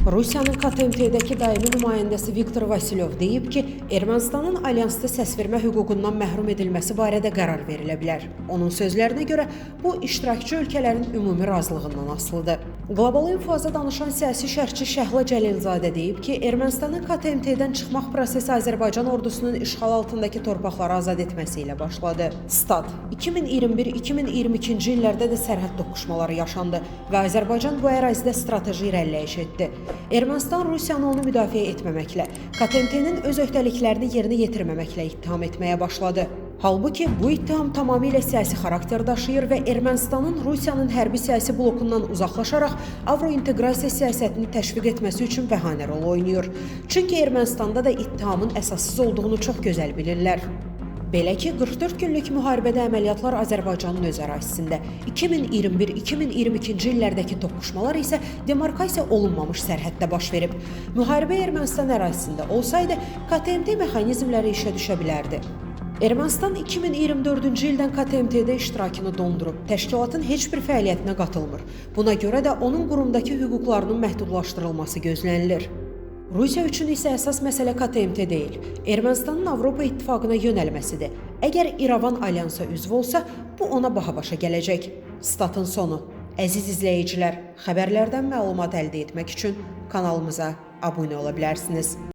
Rusiyanın KTMT-dəki daimi nümayəndəsi Viktor Vasilyov deyib ki, Ermənistanın alyansda səsvermə hüququndan məhrum edilməsi barədə qərar verilə bilər. Onun sözlərinə görə bu iştirakçı ölkələrin ümumi razılığından asılıdır. Qlobal İnfoza danışan siyasi şərhçi Şəhla Cəlilzadə deyib ki, Ermənistanın KTMT-dən çıxmaq prosesi Azərbaycan ordusunun işğal altındakı torpaqları azad etməsi ilə başladı. Stat: 2021-2022-ci illərdə də sərhəd toqquşmaları yaşandı və Azərbaycan bu ərazidə strateji irəliləyiş etdi. Ermənistan Rusiyanı onu müdafiə etməməklə, KTMT-nin öz öhdəliklərini yerinə yetirməməklə ittiham etməyə başladı. Halbuki bu ittiham tamamilə siyasi xarakter daşıyır və Ermənistanın Rusiyanın hərbi siyasi blokundan uzaqlaşaraq avrointeqrasiya siyasətini təşviq etməsi üçün bəhanə rolu oynayır. Çünki Ermənistanda da ittihamın əsassız olduğunu çox gözəl bilirlər. Belə ki, 44 günlük müharibədə əməliyyatlar Azərbaycanın öz ərazisində, 2021-2022-ci illərdəki toqquşmalar isə demarkasiya olunmamış sərhəddə baş verib. Müharibə Ermənistan ərazisində olsaydı, KTMT mexanizmləri işə düşə bilərdi. Ermənistan 2024-cü ildən KTMT-də iştirakını dondurub, təşkilatın heç bir fəaliyyətinə qatılmır. Buna görə də onun qurumdakı hüquqlarının məhdudlaşdırılması gözlənilir. Rusiya üçün isə əsas məsələ KTMT deyil, Ermənistanın Avropa İttifaqına yönəlməsidir. Əgər İrəvan alyansa üzv olsa, bu ona baha başa gələcək. Statın sonu. Əziz izləyicilər, xəbərlərdən məlumat əldə etmək üçün kanalımıza abunə ola bilərsiniz.